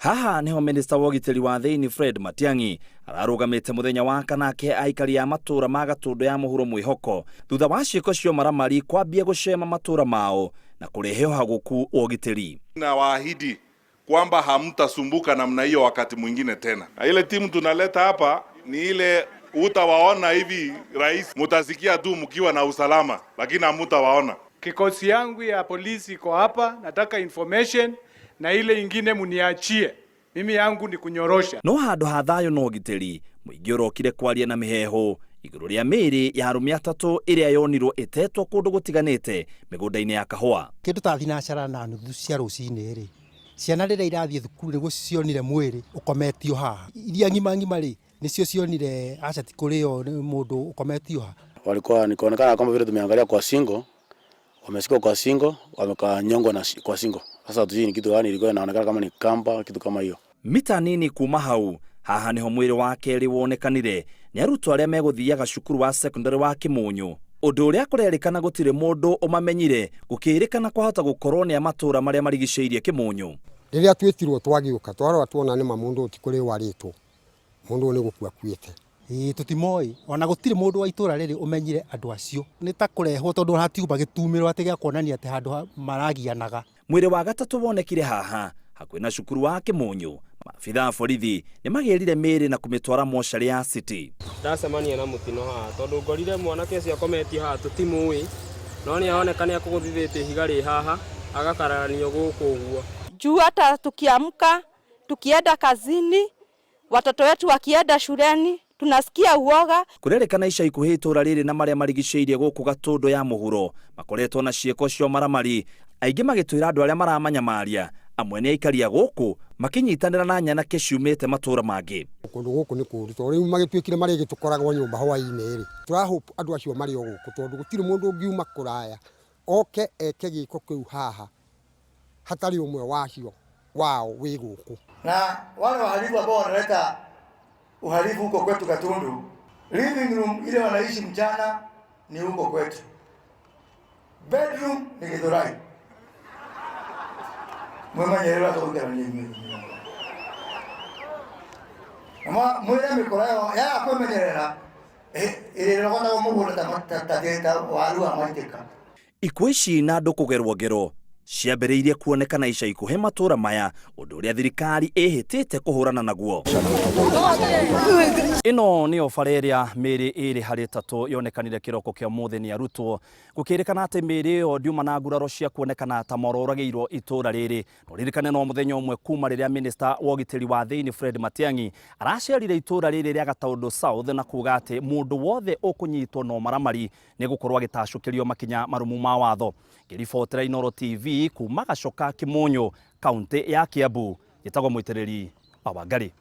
Haha niho minista wa ũgitĩri wa thĩinĩ Fred Matiang'i ararũgamĩte mũthenya wa kana akĩhe aikari a matũũra ma Gatũndũ ya mũhuro mwĩhoko thutha wa ciĩko cia ũmaramari kwambia gũcema matũũra mao na kũrehe ũhagũku wa ũgitĩri. Nawaahidi kwamba hamtasumbuka namna hiyo wakati mwingine tena. Na ile timu tunaleta hapa ni ile utawaona hivi rais, mutasikia tu mkiwa na usalama, lakini hamutawaona. Kikosi yangu ya polisi iko hapa, nataka information na ile ingine muniachie. Mimi yangu ni kunyorosha. No handũ ha thayũ na ũgitĩri, mũingĩ ũrokire kwaria na mĩheehũ igũrũ rĩa mĩĩrĩ ya arũme atatũ ĩrĩa yonirwo ĩtetwo kũndũ gũtiganĩte mĩgũnda-inĩ ya kahũa. Kĩndũ ta thinacara na nuthu cia rũcinĩ rĩ, ciana rĩrĩa irathiĩ thukuru nĩguo cionire mwĩrĩ ũkometio haha. Iria ng'ima ng'ima rĩ, nĩcio cionire aca ti kũrĩo nĩ mũndũ ũkometio haha. Walikuwa nikaonekana kwamba vile tumeangalia kwa singo, wameshikwa kwa singo, wamekanyongwa na kwa singo. Sasa hatujui ni kitu gani ilikuwa inaonekana kama ni kamba, kitu kama hiyo. Mita nini kuma hau haha niho mwĩrĩ wa kerĩ wonekanire nĩ arutwo arĩa megũthiaga cukuru wa secondary wa Kĩmũnyũ, ũndũ ũrĩa kũrerĩkana gũtirĩ mũndũ ũmamenyire, gũkĩrĩkana kwahota gũkorwo nĩ a matũũra marĩa marigicĩirie Kĩmũnyũ. Rĩrĩa twĩtirwo twagĩũka, twarora tuona nĩma mũndũ ũyũ ti kũrĩo arĩtwo, mũndũ ũyũ nĩ gũkua akuĩte. Ĩĩ tũtimoĩ, ona gũtirĩ mũndũ wa itũra rĩrĩ ũmenyire andũ acio. Nĩ ta kũrehwo tondũ hatiuma gĩtumĩro atĩ gĩa kuonania atĩ handũ maragianaga. Mwĩrĩ wa gatatũ wonekire haha hakuhĩ na cukuru wa Kĩmũnyũ. Maabitha a borithi nĩ magĩrire mĩĩrĩ na kũmĩtwara mocarĩ ya City. Ndacemania na mũtino haha tondũ ngorire mwanake ũcio akometie haha, tũtimũĩ, no nĩ aroneka nĩ akũgũthithĩtie ihiga rĩ haha agakararanio gũkũ ũguo. Juu hata tukiamka tukienda kazini, watoto wetu wakienda shuleni, tunasikia uoga. Kũrerĩkana ica ikuhĩ itũũra rĩrĩ na marĩa marigicĩirie gũkũ Gatũndũ ya mũhuro makoretwo na ciĩko cia ũmaramari, aingĩ magĩtwĩra andũ arĩa maramanyamaria amwe nĩ aikari a gũkũ makĩnyitanĩra na nyanake ciumĩte matũũra mangĩ. Kũndũ gũkũ nĩ kũũru tondũ rĩu magĩtuĩkire marĩgĩtũkoragwo nyũmba hwaĩ-inĩ rĩ, tũrahope andũ acio marĩ o gũkũ tondũ gũtirĩ mũndũ ũngiuma kũraya oke eke gĩko kĩu haha hatarĩ ũmwe wacio wao wĩ gũkũ. Na wale wahalifu ambao wanaleta uhalifu huko kwetu Gatundu, living room ile wanaishi mchana ni huko kwetu, bedroom ni Githurai. Mwemenyerera tũgũikarania inyuĩ mwĩre mĩkora ĩyo yaga kwĩmenyerera ĩrĩrogotagwo mũgũnda ta waru wa maitĩka. Ikuũ ici na andũ kũgerwo ngero ciambĩrĩirie kuonekana ica ikuhĩ matũũra maya, ũndũ ũrĩa thirikari ĩhĩtĩte kũhũrana naguo. Ĩno nĩyo bara ĩrĩa mĩĩrĩ ĩrĩ harĩ ĩtatũ yonekanire kĩroko kĩa ũmũthĩ nĩ arutwo, gũkĩrĩkana atĩ mĩĩrĩ ĩyo ndiuma na nguraro cia kuonekana ta mororagĩirwo itũũra rĩrĩ. Na ũririkane no mũthenya ũmwe kuma rĩrĩa minista wa ũgitĩri wa thĩinĩ Fred Matiang'i aracerire itũũra rĩrĩ rĩa Gataũndũ South na kuga atĩ mũndũ wothe ũkũnyitwo na ũmaramari nĩ gũkorwo agĩtacũkĩrio makinya marũmu ma watho. Ngĩribotera Inooro TV kuma Gacoka Kĩmũnyũ, kaunti ya Kiambu, njĩtagwo Mũitĩrĩri wa Wangari.